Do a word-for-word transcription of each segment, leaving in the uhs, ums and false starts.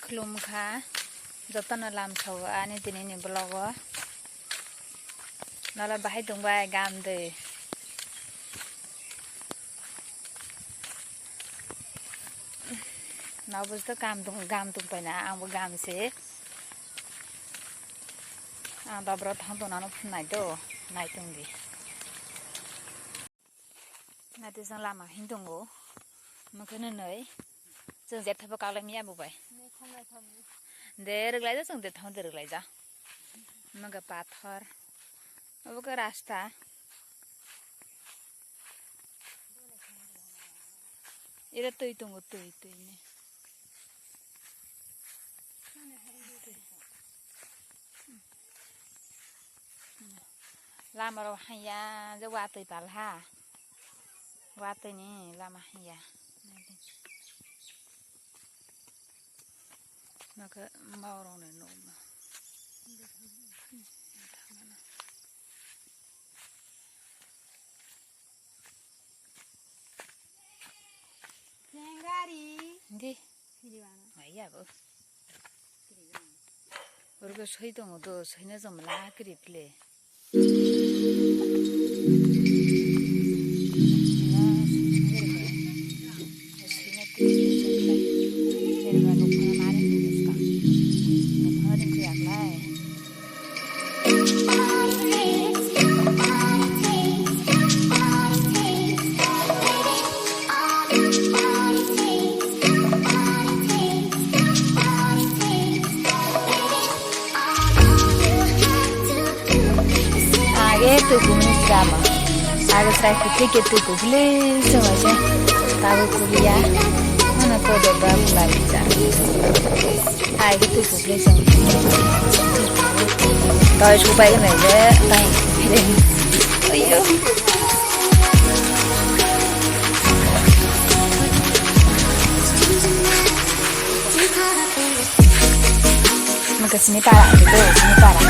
Khulumkha, jotono lamsao ani tinini vlog o. Nolo bahai tongbai gam dwi. Nabo to gam tong, gam tongpaina, angbo gam se. Ang dabra thang tongnano phunai do, nai tongdi. Nati jang lama hin tongo. Mokhe nwnwi. Chwng jep thaibo kaklai miya bo bai. De rwglai ja chwng de thang de rwglai ja. Mokhe pathor. Obo khe rasta. Ira twi tongo, twi, twi ni. Lama rok haiya, je watwi pal ha. Watwi ni lama haiya. Nokhe mao rok ni nukma. Sengari. Di. Siriwano. Maya bo. Siriwano. Urgo soi tongo do, soino jomla kiri phle. Age tuku ni drama. Age try kutli ke tuku ble se waje. Tabu kuliya. Mana ko do ba kulai ja. Age tuku ble se. Doi supai ne je. Doi. Ayo. Maka sini para, itu sini para.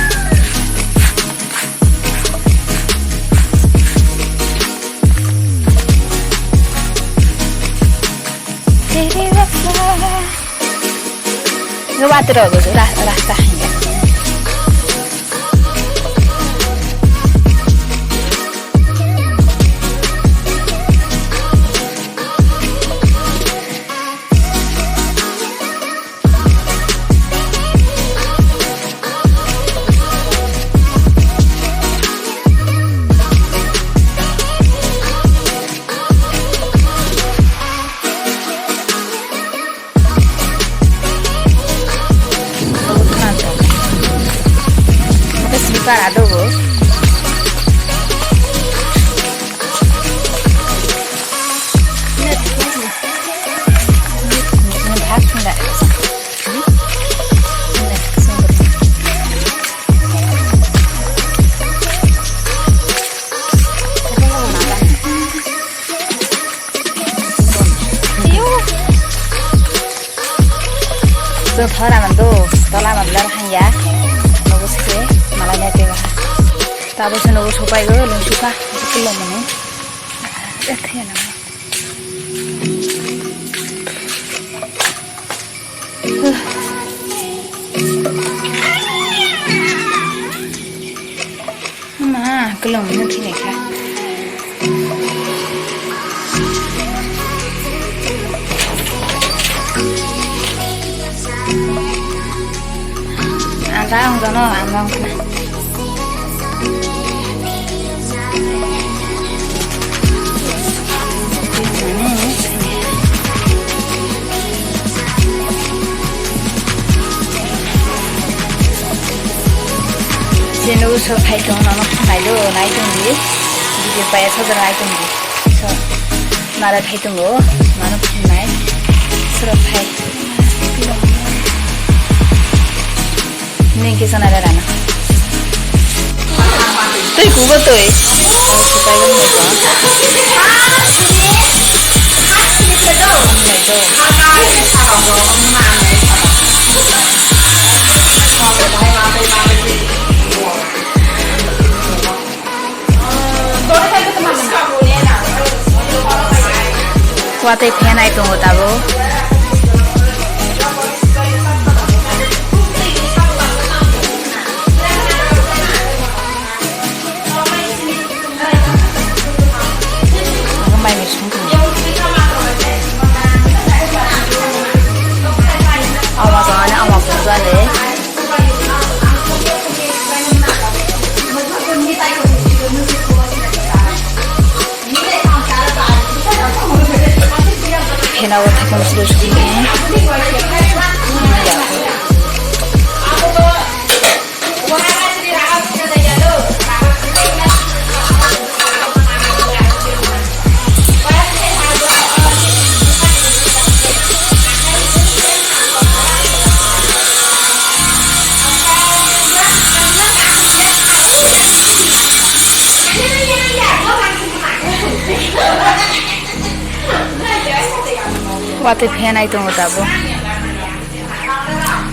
Nggak water loh, rasa hanya. Slipper adogo. Chwng thora mando, tola ma blur hanya. Nogo se malai na tewa. Tabo se nogo sopai go, lung suka, kulo mani. Ekhaya na. Ma, kwlwng no thini kha. Ang ta ang jono ang wng khna. Chini uso phai tong, nono phai do, nai tong di. Video paya soda nai tong di. So, nara phai tongo, mano phai nai. Sura phai. Nini kisa nare rana. Twi kugo twi. Watwi phenai tongo tabuk. Phena o thapung silo sini. Watwi phenai tongo tabuk.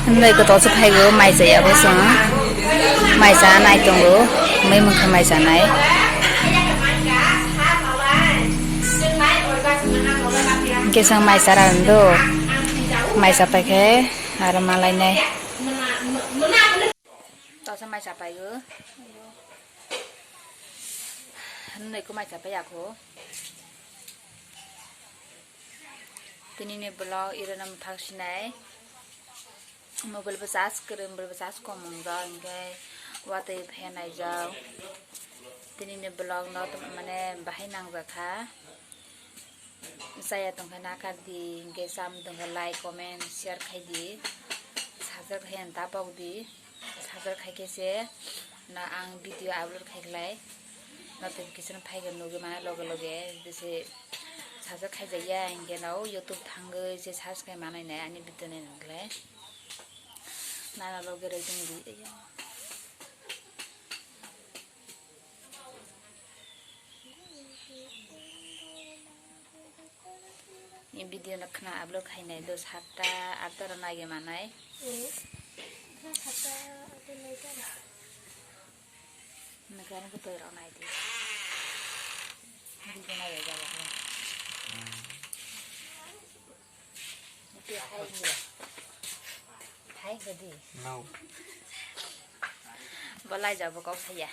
Hwnwi kotor se phaigo, mai chaya bo chwng. Mai chanai tongo, mui mungkha mai chanai. Hwnkhe chwng mai chara hwndo, mai chapai khe aro malainai. Tasa mai chapai o. Hwnwi ko mai chapai ya kho. Tini ni vlog iro no mwthak sinai. Mobile bo charge kwrwi, mobile bo charge kom wngjak, hwnkhe watwi phenai jak. Tini ni vlog no mane bahai nangjak kha. Chaya tongkha nakar di, hwnkhe cham tongkha like, comment, share khai di. Subscribe khai ang ta pok di. Subscribe khai khe se no ang video upload khai khlai notification phai khe nugwi mano loge loge. Bisi subscribe khai jak ya hwnkhe no YouTube thangwi se search khai manai nai ani video nai nang khlai. Nana loge roi tong di. Ni video no khna upload khainai do satta atta ro nai manai. Nokha no kotoi ro nai di. Video nai jabo. Hai godi. No. Bo lai jabo kok saya.